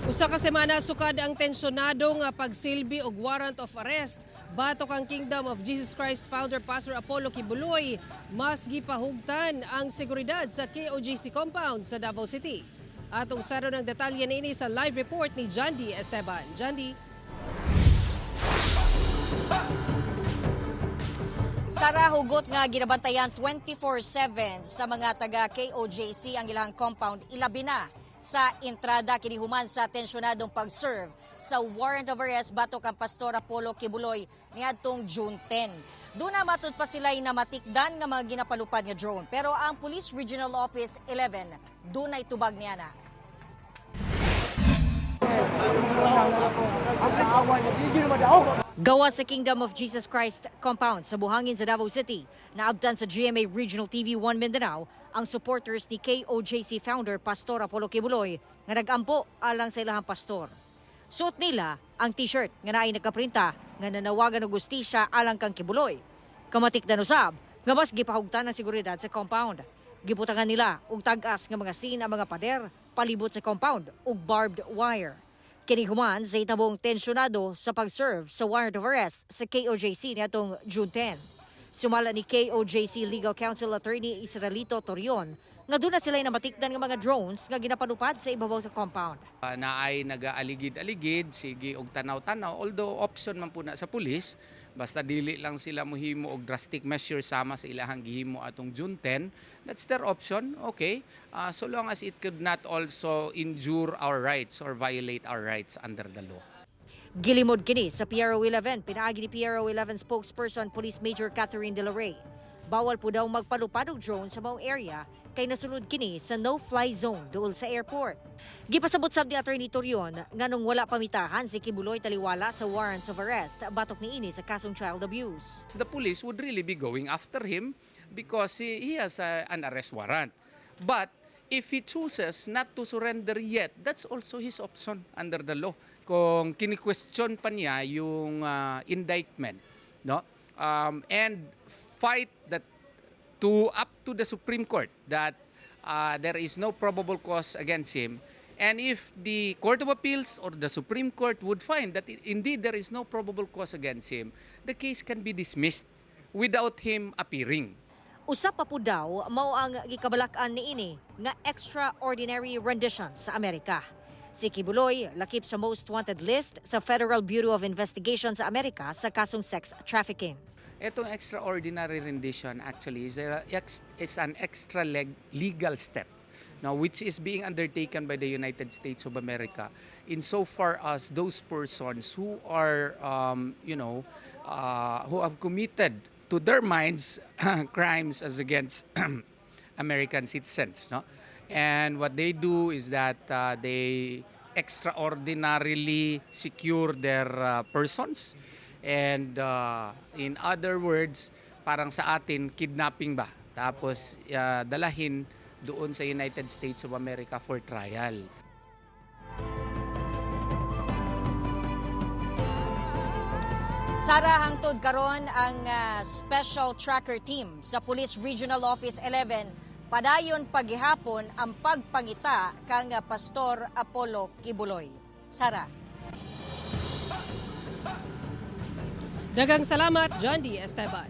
Usa ka semana sukad ang tensyonado nga pagsilbi og warrant of arrest batok ang Kingdom of Jesus Christ founder Pastor Apollo Quiboloy, mas gipahugtan ang seguridad sa KOJC compound sa Davao City. Atong saron ang detalye niini sa live report ni Jandy Esteban. Jandy. Sara, hugot nga ginabantayan 24/7 sa mga taga KOJC ang ilang compound, ilabi na sa entrada, kini human sa tensyonadong pag-serve sa warrant of arrest batok ang Pastor Apollo Quiboloy niadtong June 10. Duna matud pa sila'y namatikdan nga mga ginapalupad nga drone, pero ang Police Regional Office 11 dunay tubag niana. Gawa sa Kingdom of Jesus Christ compound sa Buhangin sa Davao City, naabtan sa GMA Regional TV 1 Mindanao ang supporters ni KOJC founder Pastor Apollo Quiboloy nga nagampo alang sa ilahang pastor. Suot nila ang t-shirt nga naay nagkaprinta nga nanawagan og hustisya alang kang Quiboloy. Kamatikdan usab nga mas gipahugtan ang seguridad sa compound. Gibutangan nila og tag-as nga mga sin ang mga pader palibot sa compound ug barbed wire. Kini human sa itabong tensyonado sa pag-serve sa warrant of arrest sa KOJC niadtong June 10. Sumala ni KOJC Legal Counsel Attorney Israelito Torion nga duna sila namatikdan nga mga drones nga ginapalupad sa ibabaw sa compound. Naay nagaaligid-aligid, sige og tanaw-tanaw, although option man po na sa pulis, basta dili lang sila mohimo og drastic measure sama sa ilahang gihimo atong June 10, that's their option, okay. So long as it could not also injure our rights or violate our rights under the law. Gilimod kini sa PRO 11, pinaagi ni PRO 11 spokesperson Police Major Catherine De La Rey. Bawal po daw magpalupad og drone sa maong area kay nasulod kini sa no-fly zone duol sa airport. Gipasabot sab ni Attorney Torion nganong wala pamitahan si Quiboloy taliwala sa warrants of arrest batok niini sa kasong child abuse. The police would really be going after him because he has an arrest warrant. But if he chooses not to surrender yet, that's also his option under the law. Kung kini-question pa niya yung indictment, no? And fight that to up to the Supreme Court that there is no probable cause against him. And if the Court of Appeals or the Supreme Court would find that indeed there is no probable cause against him, the case can be dismissed without him appearing. Usa pa po daw mao ang gikabalak-an niini nga extraordinary rendition sa Amerika. Si Quiboloy lakip sa most wanted list sa Federal Bureau of Investigation sa Amerika sa kasong sex trafficking. Itong extraordinary rendition actually is an extra legal step now, which is being undertaken by the United States of America insofar as those persons who are you know who have committed to their minds crimes as against American citizens, no? And what they do is that they extraordinarily secure their persons, and in other words, parang sa atin, kidnapping ba, tapos dalahin doon sa United States of America for trial. Sara, hangtod karon ang Special Tracker Team sa Police Regional Office 11 padayon paghihapon ang pagpangita kang Pastor Apollo Quiboloy. Sara. Daghang salamat, Jandy Esteban.